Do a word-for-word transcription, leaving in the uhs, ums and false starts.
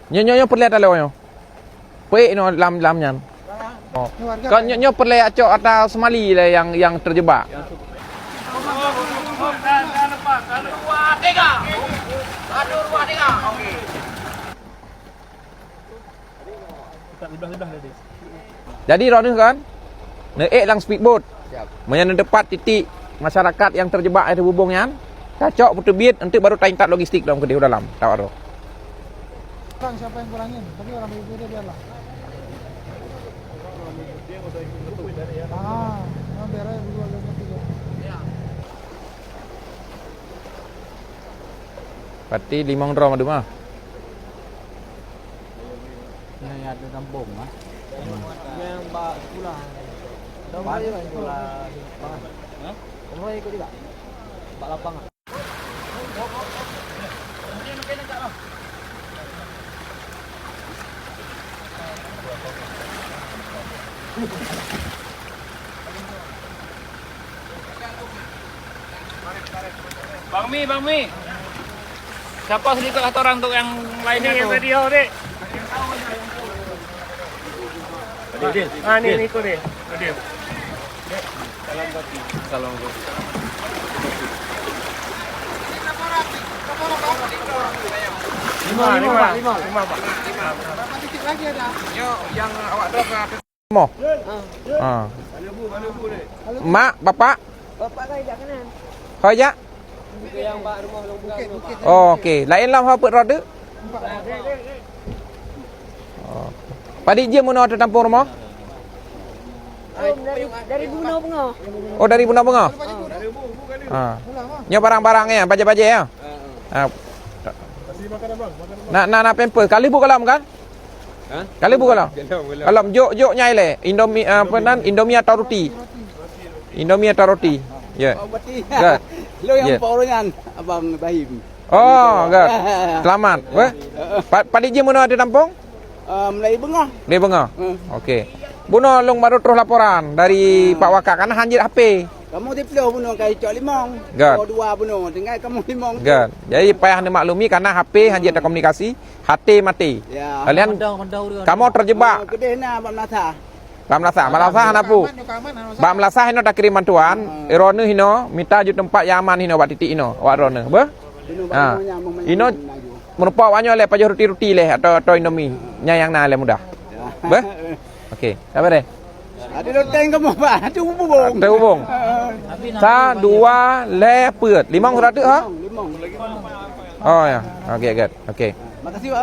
Nyoe, nyoe, nyoe peureulèe ata lewat nyoe. Peuék nyoe lam, lam nyan. Oh. Kon nyoe, nyoe peureulèe cok ata Somali lé nyang, nyang terjebak. Jadi droeneuh kan, neuék lam speedboat. Siap. Meunyoe neuteupat titik masyarakat nyang terjebak di bubông nyan, tacok peuteubiet, enteuk baru taintat logistik lom keudéh u dalam, tawak droe. Bang, siapa yang kurangin? Tapi orang B P D biarlah. Ah, nah, biar aja dulu agak ngerti ya. Berarti limong droe madum ah. Nyan ada tampung ah. Yang bak sekolah. Bak sekolah. Hah? Kamu ikut juga? Bak lapangan. Bang Mi, Bang Mi. Siapa sedikit satu orang untuk yang lainnya tu? Ini yang tadi, oh, Dek. Ah, ni, ni, ikut ni. Adil. Salam kaki. Salam kaki. Lima, lima, lima, lima, Pak. Berapa titik lagi ada? Yo, yang awak drop ke atas. Mo. Ah. Ah. Mak, bapak? Bapak kan jak kanan. Hoi, jak? Ke yang bak rumah longgang tu, Pak. Oh, okey. Laén lam ho peuet rot tu? Oh. Padit jeuem meunoe teuh tampông rumoh? Oh, dari, dari Bunoe Beungoh. Oh, dari Bunoe Beungoh? Ah. Nyoe barang-barang ya, bajée-bajée ya? Ah. Na, na, na pampers. Ka lheuh bu gohlom kan? Hah? Ka lheuh bu gohlom? Gohlom, gohlom. Gohlom, jok, jok nyai lé. Indomie, ah, apa nan? Indomie atau roti? Indomie atau roti? Ya. Oh, berarti. Good. Lo yang Ya. Pak Oroyan, Abang Ibrahim. Oh, good. Selamat. Weh. Heeh. Pa-, padit jeuem meunoe teuh tampông? Ah, mulai Beungoh. Mulai Beungoh? Hmm. Okey. Bunoe lôn baru troh laporan dari Ah. Pak Wakak, karena hanjeuet H P. Kamoe siplôh bunoe ka icok limong. Good. Oh, dua bunoe, tinggai kamoe limong. Good. Jadi payah neumaklumi karena H P hanjeuet Ah. takomunikasi, H T mati. Ya. Kalian, Mandau, mandau dia. Kamoe terjebak. Oh, keudeh na bak meunasah. Bak meunasah, bak meunasah hana pu. Bak meunasah hino takirém bantuan, Hmm. droeneuh hino mita ju teumpat nyang aman hino bak titik hino, awak droeneuh. Beuh? Bunoe Ha. bak limong nyang Ino meunyoe laju. Meureumpok awak nyoe lé pajoh ruti-ruti lé atau, atau Indomie. Nyang, nyang na lé mudah. Ya. Beuh? Okey, sabar deh. Ada loteng kamoe, Pak. Terhubung. Terhubung. Ah. Sa, dua, lhèe, peuet. Limong seratus, ha? Limong, limong. Oh, ya. Okey, good. Okey. Makasih, Pak.